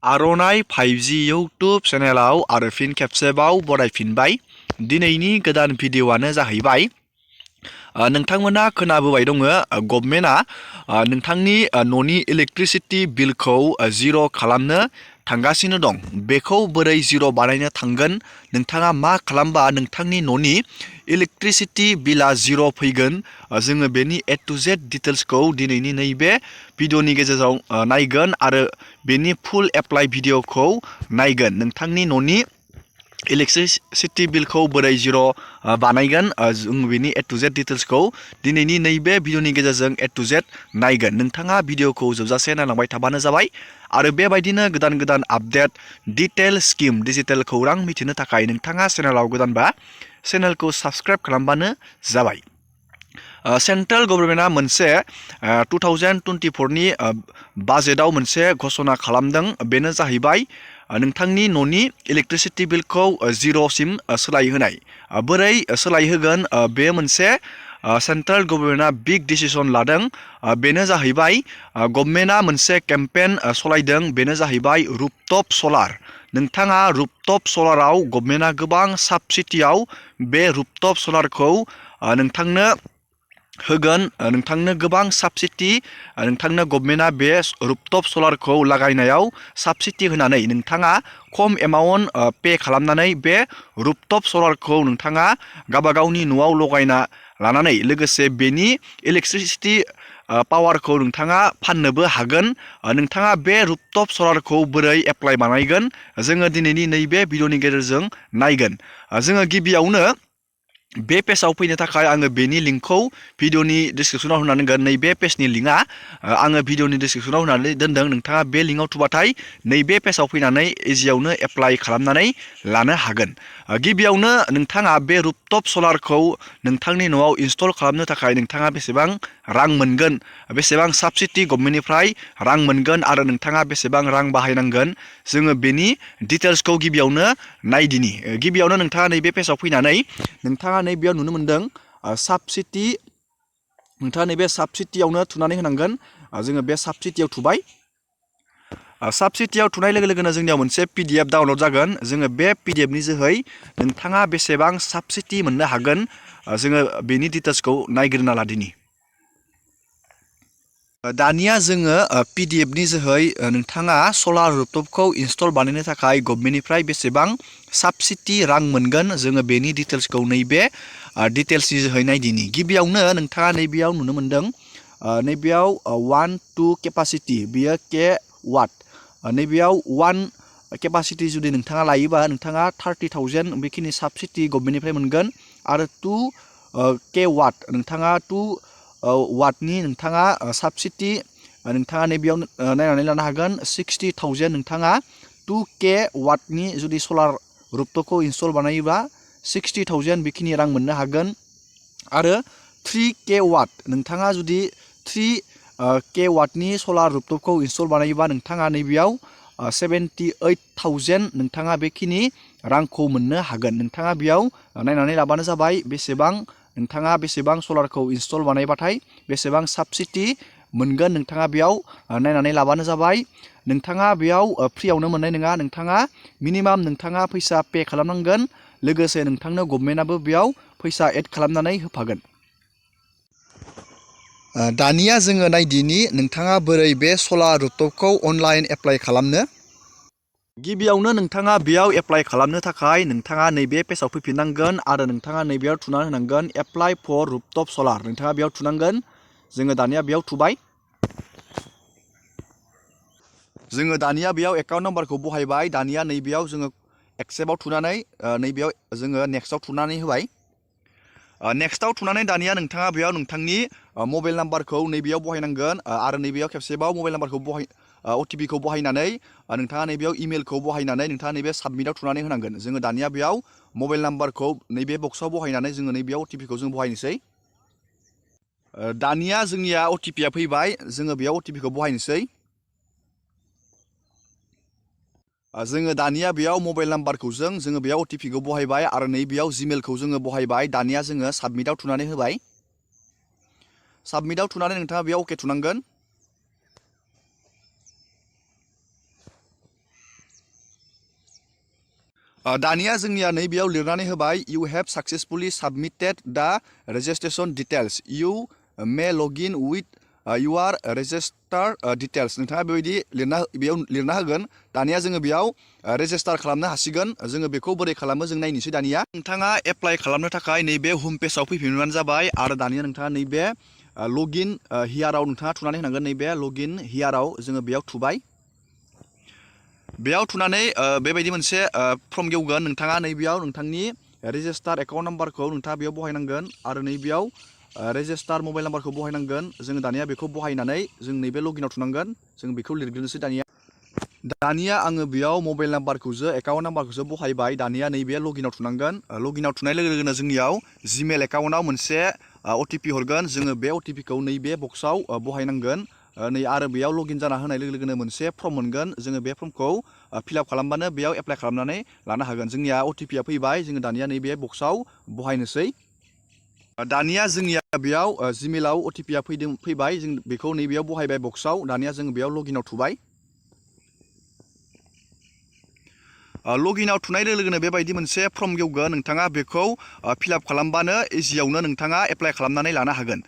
आर'नाइ 5G YouTube चेनेलाव आरो फिन खेबसेबाव बरायफिनबाय। दिनैनि गोदान भिडिअ'आनो जाहैबाय नोंथांमोना खोनाबोबाय दङ गभर्नमेन्टआ नोंथांनि न'नि इलेक्ट्रिसिटि बिलखौ जिर' खालामनो थांगासिनो दं। बेखौ बोरै जिर' बानायनो थांगोन, नोंथाङा मा खालामबा नोंथांनि न'नि इलेक्ट्रिसिटि बिला जिर' फैगोन, जोङो बेनि A to Z डिटेल्सखौ दिनैनि नैबे भिडिअ'नि गेजेराव नायगोन आरो बेनि फुल एप्लाइ भिडिअ'खौ नायगोन। नोंथांनि न'नि इलेक्ट्रिसिटि बिलखौ बोरै जिर' बानायगोन, जों बेनि A to Z डिटेल्सखौ दिनैनि नैबे भिडिअ'नि गेजेरजों A to Z नायगोन। नोंथाङा भिडिअ'खौ जोबजासे नायलांबाय थाबानो जाबाय आरो बेबायदिनो गोदान गोदान आपडेट, डिटेल स्किम, डिजिटेल खौरां मिथिनो थाखाय नोंथाङा चेनेलाव गोदानबा चेनेलखौ साबस्क्राइब खालामबानो जाबाय। सेन्ट्रेल गभर्नमेन्टआ मोनसे 2024नि बाजेटआव मोनसे घोषणा खालामदों। बेनो जाहैबाय नोंथांनि न'नि इलेक्ट्रिसिटि बिलखौ जिर'सिम सोलायहोनाय। बोरै सोलायहोगोन, बे मोनसे सेन्ट्रेल गभर्नमेन्टआ बिग डिसिसन लादों। बेनो जाहैबाय गभर्नमेन्टआ मोनसे केम्पेन सालायदों। बेनो जाहैबाय रुफटप सलार। नोंथाङा रुफटप सलाराव गभर्नमेन्टआ गोबां साबसिडियाव बे रुफटप सलारखौ नोंथांनो होगोन। नोंथांनो गोबां साबसिडि, नोंथांनो गभर्नमेन्टआ बे रुफटप सलारखौ लागायनायाव साबसिडि होनानै नोंथाङा खम एमाउन्ट पे खालामनानै बे रुफटप सलारखौ नोंथाङा गावबागावनि न'आव लगायना लानानै लोगोसे बेनि इलेक्ट्रिसिटि पावारखौ नोंथाङा फाननोबो हागोन। नोंथाङा बे रुफटप सलारखौ बोरै एप्लाइ बानायगोन, जोङो दिनैनि नैबे भिडिअ'नि गेजेरजों नायगोन। जोङो गिबियावनो बे पेजआव फैनो थाखाय आङो बेनि लिंकखौ भिडिअ'नि डिसक्रिपसनाव होनानै दोनगोन। नैबे पेजनि लिंकआ आङो भिडिअ'नि डिसक्रिपसनाव होनानै दोनदों। नोंथाङा बे लिंकआव थुबाथाय नैबे पेजआव फैनानै इजियावनो एप्लाइ खालामनानै लानो हागोन। गिबियावनो नोंथाङा बे रुफटप सलारखौ नोंथांनि न'आव इनस्टल खालामनो थाखाय नोंथाङा बेसेबां रां मोनगोन, बेसेबां साबसिडि गभर्नमेन्टनिफ्राय रां मोनगोन आरो नोंथाङा बेसेबां रां बाहायनांगोन, जोङो बेनि डिटेल्सखौ गिबियावनो नायदिनि। गिबियावनो नोंथाङा नैबे पेजआव फैनानै नोंथाङा नैबेयाव नुनो मोनदों साबसिडि। नोंथाङा नैबे साबसिडियावनो थुनानै होनांगोन। जोङो बे साबसिडियाव थुबाय। साबसिडियाव थुनाय लोगो लोगोनो जोंनियाव मोनसे PDF डाउनलड जागोन। जोङो बे PDFनि जोहै नोंथाङा बेसेबां साबसिडि मोननो हागोन, जोङो बेनि डिटेल्सखौ नायग्रोना लादिनि। दानिया जोङो PDFनि जोहै नोंथाङा सलार रुफटपखौ इनस्टल बानायनो थाखाय गभर्नमेन्टनिफ्राय बेसेबां साबसिडि रां मोनगोन, जोङो बेनि डिटेल्सखौ नैबे डिटेल्सनि जोहै नायदिनि। गिबियावनो नोंथाङा नैबेयाव नुनो मोनदों, नैबेयाव 1-2 केपासिटि, बियो के वाट। नैबेयाव 1 केपासिटि जुदि नोंथाङा लायोबा नोंथाङा 30,000 बेखिनि साबसिडि गभर्नमेन्टनिफ्राय मोनगोन। आरो 2 के वाट, नोंथाङा 2 वाटनि नोंथाङा साबसिडि नोंथाङा नैबेयाव नायनानै लानो हागोन। 60,000 नोंथाङा 2 के वाटनि जुदि सलार रुफटपखौ इनस्टल बानायोबा 60,000 बेखिनि रां मोननो हागोन। आरो 3 के वाट, नोंथाङा जुदि 3 के वाटनि सलार रुफटपखौ इनस्टल बानायोबा नोंथाङा नैबेयाव 78,000 नोंथाङा बेखिनि रांखौ मोननो हागोन। नोंथाङा बेयाव नायनानै लाबानो जाबाय बेसेबां नोंथाङा बेसेबां सलारखौ इनस्टल बानायबाथाय बेसेबां साबसिडि मोनगोन, नोंथाङा बेयाव नायनानै लाबानो जाबाय। नोंथाङा बेयाव फ्रियावनो मोननाय नङा, नोंथाङा मिनिमाम नोंथाङा फैसा पे खालामनांगोन। लोगोसे नोंथांनो गभर्नमेन्टआबो बेयाव फैसा एड खालामनानै होफागोन। दानिया जोङो नायदिनि नोंथाङा बोरै बे सलार रुफटपखौ अनलाइन एप्लाइ खालामनो। गिबियावनो नोंथाङा बेयाव एप्लाइ खालामनो थाखाय नोंथाङा नैबे पेजआव फैफिननांगोन आरो नोंथाङा नैबेयाव थुनानै होनांगोन एप्लाइ फर रुफटप सलार। नोंथाङा बेयाव थुनांगोन। जोङो दानिया बेयाव थुबाय। जोङो दानिया बेयाव एकाउन्ट नाम्बारखौ बहायबाय। दानिया नैबेयाव जोङो एक्सेप्टआव थुनानै नैबेयाव जोङो नेक्स्टआव थुनानै होबाय। नेक्स्टआव थुनानै दानिया नोंथाङा बेयाव नोंथांनि मबाइल नाम्बारखौ नैबेयाव बहायनांगोन आरो नैबेयाव खेबसेबाव मबाइल नाम्बारखौ OTP खौ बहायनानै नोंथाङा नैबेयाव इमेलखौ बहायनानै नोंथाङा नैबे साबमिटआव थुनानै होनांगोन। जोङो दानिया बेयाव मबाइल नाम्बारखौ नैबे बक्सआव बहायनानै जोङो नैबेयाव OTP खौ जों बहायनोसै। दानिया जोंनिया OTP आ फैबाय। जोङो बेयाव OTP खौ बहायनोसै। जोङो दानिया बेयाव मबाइल नाम्बारखौ जोङो बेयाव OTP खौ बहायबाय आरो नैबेयाव जिमेलखौ जोङो बहायबाय। दानिया जोङो साबमिटआव थुनानै होबाय। साबमिटआव थुनानै नोंथाङा बेयाव अके थुनांगोन। दानिया जोंनिया नैबेयाव लिरनानै होबाय you have successfully submitted the registration details you may login with your register details नोंथाङा बेबायदि बेयाव लिरना होगोन दानिया जोङो बेयाव रेजिस्टार खालामनो हासिगोन जोङो बेखौ बोरै खालामो जों नायनोसै दानिया नोंथाङा एप्लाइ खालामनो थाखाय नैबे होम पेजाव फैफिनबानो जाबाय आरो दानिया नोंथाङा नैबे लगिन हियाराव नोंथाङा थुनानै होनांगोन नैबे लगिन हियाराव जोङो बेयाव थुबाय बेयाव थुनानै बेबायदि मोनसे फर्म गेवगोन नोंथाङा नैबेयाव नोंथांनि रेजिस्टार एकाउन्ट नाम्बारखौ नोंथाङा बेयाव बहायनांगोन आरो नैबेयाव रेजिस्टार मबाइल नाम्बारखौ बहायनांगोन जोङो दानिया बेखौ बहायनानै जों नैबे लगिनाव थुनांगोन जों बेखौ लिरग्रोनोसै दानिया आङो बेयाव मबाइल नाम्बारखौसो एकाउन्ट नाम्बारखौसो बहायबाय दानिया नैबे लगिनाव थुनांगोन लगिनाव थुनाय लोगो लोगोनो जोंनियाव जिमेल एकाउन्टआव मोनसे अटिपि हरगोन जोङो बे अटिपिखौ नैबे बक्सआव बहायनांगोन नै आरो बेयाव लगिन जाना होनाय लोगो लोगोनो मोनसे फर्म मोनगोन जोङो बे फर्मखौ फिलआप खालामबानो बेयाव एप्लाइ खालामनानै लानो हागोन जोंनिया अटिपिआ फैबाय जोङो दानिया नैबे बक्सआव बहायनोसै दानिया जोंनिया बेयाव जिमेलाव अटिपिआ फैबाय जों बेखौ नैबेयाव बहायबाय बक्सआव दानिया जों बेयाव लगिनाव थुबाय लगिनाव थुनाय लोगो लोगोनो बेबायदि मोनसे फर्म गेवगोन नोंथाङा बेखौ फिलआप खालामबानो इजियावनो नोंथाङा एप्लाइ खालामनानै लानो हागोन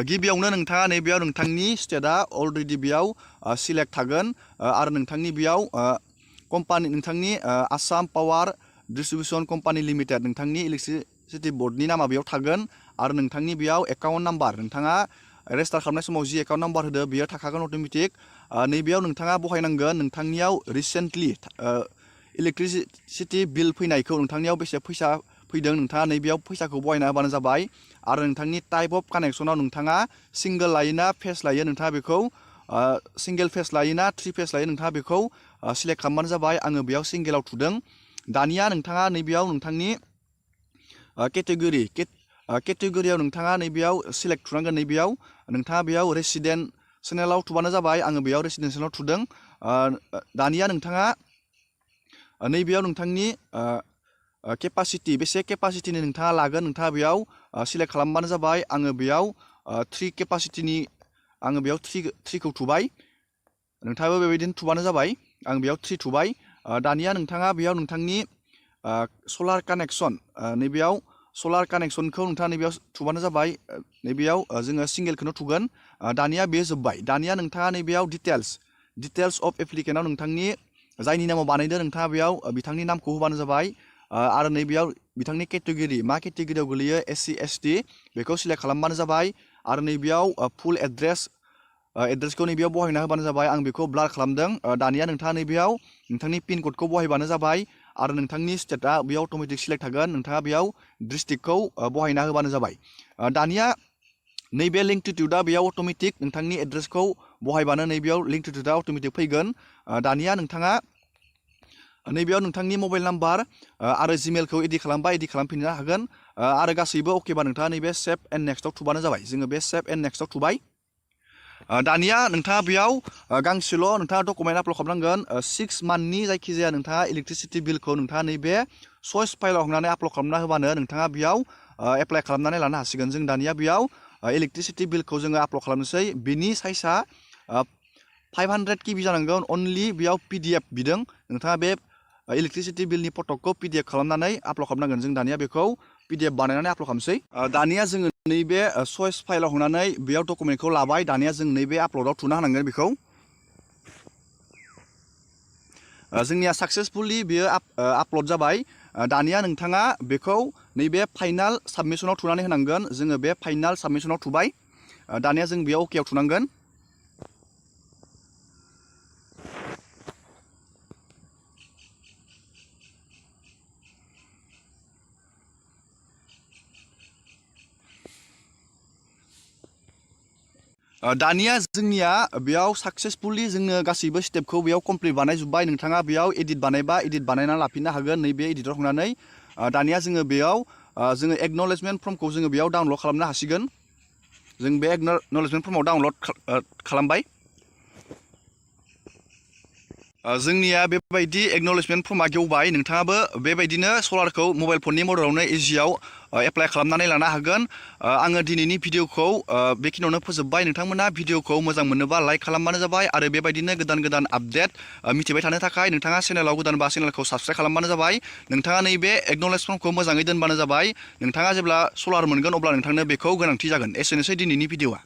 गिबियावनो नोंथाङा नैबेयाव नोंथांनि स्टेटआ अलरेडि बेयाव सिलेक्ट थागोन आरो नोंथांनि बेयाव कम्पानि नोंथांनि Assam power distribution company limited नोंथांनि इलेक्ट्रिसिटि बर्डनि नामा बेयाव थागोन आरो नोंथांनि बेयाव एकाउन्ट नाम्बार नोंथाङा रेजिस्टार खालामनाय समाव जि एकाउन्ट नाम्बार होदो बेयो थाखागोन अट'मेटिक नैबेयाव नोंथाङा बहायनांगोन नोंथांनियाव रिसेन्टलि इलेक्ट्रिसिटि बिल फैनायखौ नोंथांनियाव बेसे फैसा फैदों नोंथाङा नैबेयाव फैसाखौ बहायना होबानो जाबाय आरो नोंथांनि टाइप अफ कानेक्सनाव नोंथाङा सिंगोल लायोना फेस लायो नोंथाङा बेखौ सिंगेल फेस लायोना थ्रि फेस लायो नोंथाङा बेखौ सिलेक्ट खालामबानो जाबाय आङो बेयाव सिंगेलाव थुदों दानिया नोंथाङा नैबेयाव नोंथांनि केटेगरियाव नोंथाङा नैबेयाव सिलेक्ट थुनांगोन नैबेयाव नोंथाङा बेयाव रेसिडेन्ट चेनेलाव थुबानो जाबाय आङो बेयाव रेसिडेन्ट चेनेलाव थुदों दानिया नोंथाङा नैबेयाव नोंथांनि केपासिटि बेसे केपासिटिनि नोंथाङा लागोन नोंथाङा बेयाव सिलेक्ट खालामबानो जाबाय आङो बेयाव 3 केपासिटिनि आङो बेयाव 3खौ थुबाय नोंथाङाबो बेबायदिनो थुबानो जाबाय आं बेयाव 3 थुबाय दानिया नोंथाङा बेयाव नोंथांनि सलार कानेक्सन नैबेयाव सलार कानेक्सनखौ नोंथाङा नैबेयाव थुबानो जाबाय नैबेयाव जोङो सिंगेलखौनो थुगोन दानिया बे जोब्बाय दानिया नोंथाङा नैबेयाव डिटेल्स अफ एप्लिकेन्टआव नोंथांनि जायनि नामाव बानायदो नोंथाङा बेयाव बिथांनि नामखौ होबानो जाबाय आरो नैबेयाव बिथांनि केटेगरि मा केटेगरियाव गोलैयो SC ST बेखौ सिलेक्ट खालामबानो जाबाय आरो नैबेयाव फुल एड्रेसखौ नैबेयाव बहायना होबानो जाबाय आं बेखौ ब्लार खालामदों दानिया नोंथाङा नैबेयाव नोंथांनि पिन क'डखौ बहायबानो जाबाय आरो नोंथांनि स्टेटआ बेयाव अट'मेटिक सिलेक्ट थागोन नोंथाङा बेयाव डिस्ट्रिक्टखौ बहायना होबानो जाबाय दानिया नैबे लिंटिटिउडआ बेयाव अट'मेटिक नोंथांनि एड्रेसखौ बहायबानो नैबेयाव लिंटिटिउडआ अट'मेटिक फैगोन दानिया नोंथाङा नैबेयाव नोंथांनि मबाइल नाम्बार आरो जिमेलखौ एडिट खालामफिननो हागोन आरो गासैबो अकेबा नोंथाङा नैबे सेभ एन्ड नेक्स्टआव थुबानो जाबाय जोङो बे सेभ एन्ड नेक्स्टआव थुबाय दानिया नोंथाङा बेयाव गांसेल' नोंथाङा डकुमेन्ट आपल'ड खालामनांगोन 6 मान्थनि जायखिजाया नोंथाङा इलेक्ट्रिसिटि बिलखौ नोंथाङा नैबे चइस फाइलाव हांनानै आपल'ड खालामना होबानो नोंथाङा बेयाव एप्लाइ खालामनानै लानो हासिगोन जों दानिया बेयाव इलेक्ट्रिसिटि बिलखौ जोङो आपल'ड खालामनोसै बिनि साइजआ 500 KB जानांगोन अनलि बेयाव PDF बिदों नोंथाङा बे इलेक्ट्रिसिटि बिलनि फटकखौ PDF खालामनानै आपल'ड खालामनांगोन जों दानिया बेखौ PDF बानायनानै आपल'ड खालामसै दानिया जोङो नैबे चइस फाइलाव हांनानै बेयाव डकुमेन्टखौ लाबाय दानिया जों नैबे आपल'डआव थुना होनांगोन बेखौ जोंनिया साक्सेसफुलि बेयो आपल'ड जाबाय दानिया नोंथाङा बेखौ नैबे फाइनाल साबमिसनाव थुनानै होनांगोन जोङो बे फाइनाल साबमिसनाव थुबाय दानिया जों बेयाव अकेआव थुनांगोन दानिया जोंनिया बेयाव साक्सेसफुलि जोङो गासैबो स्टेपखौ बेयाव कमप्लिट बानायजोब्बाय नोंथाङा बेयाव एडिट बानायबा एडिट बानायना लाफिननो हागोन नैबे एडिटआव थांनानै दानिया जोङो बेयाव जोङो एक्न'लेजमेन्ट फर्मखौ जोङो बेयाव डाउनल'ड खालामनो हासिगोन जों बे एक्न'लेजमेन्ट फर्माव डाउनल'ड खालामबाय जोंनिया बेबायदि एक्न'लेजमेन्ट फर्मा गेवबाय नोंथाङाबो बेबायदिनो सलारखौ मबाइल फननि मददावनो इजियाव एप्लाइ खालामनानै लानो हागोन। आङो दिनैनि भिडिअखौ बेखिनियावनो फोजोबबाय। नोंथांमोना भिडिअखौ मोजां मोनोबा लाइक खालामबानो जाबाय आरो बेबायदिनो गोदान गोदान आपडेट मिथिबाय थानो थाखाय नोंथाङा चेनेलाव गोदानबा चेनेलखौ साबस्क्राइब खालामबानो जाबाय। नोंथाङा नैबे एक्न'लेज फर्मखौ मोजाङै दोनबानो जाबाय। नोंथाङा जेब्ला सलार मोनगोन अब्ला नोंथांनो बेखौ गोनांथि जागोन। एसेनोसै दिनैनि भिडिअआ।